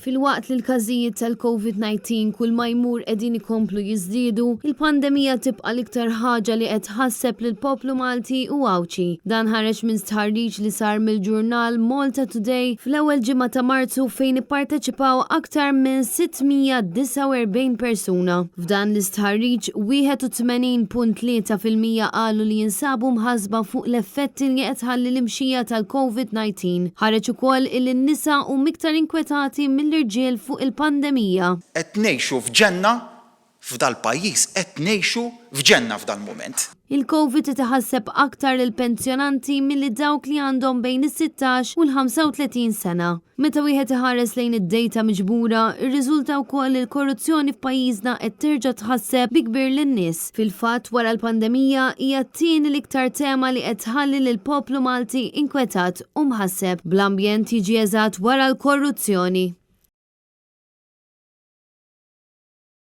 Filwaqt li l-każijiet tal-Covid-19 kull ma jmur qegħdin ikomplu jiżdiedu, il-pandemija tibqa' l-iktar ħaġa li qed tħasseb lill-poplu Malti u Għawdxi. Dan ħareġ minn stħarriġ li sar mill-ġurnal Malta Today fl-ewwel ġimgħa ta' Marzu fejn ipparteċipaw aktar minn 649 persuna. F'dan l-istħarriġ, 81.3% qalu li jinsabu mħassba fuq l-effetti li qed tħalli l-imxija tal-Covid-19. Ħareġ ukoll illi n-nisa huma iktar inkwetati mill-irġiel fuq il-pandemija. Qed ngħixu f'ġenna f'dal-pajjiż, qed ngħixu f'ġenna f'dal-mument. Il-Covid qed iħasseb aktar lill-pensjonanti milli dawk li għandhom bejn is-16 u l-35 sena. Meta wieħed iħares lejn id-dejta miġbura, irriżulta wkoll li l-korruzzjoni f'pajjiżna qed terġa' tħasseb bi kbir lin-nies. Fil-fatt, wara l-pandemija, hija t-tieni l-iktar tema li qed tħalli lill-poplu Malti inkwetat u mħasseb, bl-ambjent jiġi eżatt wara l-korruzzjoni.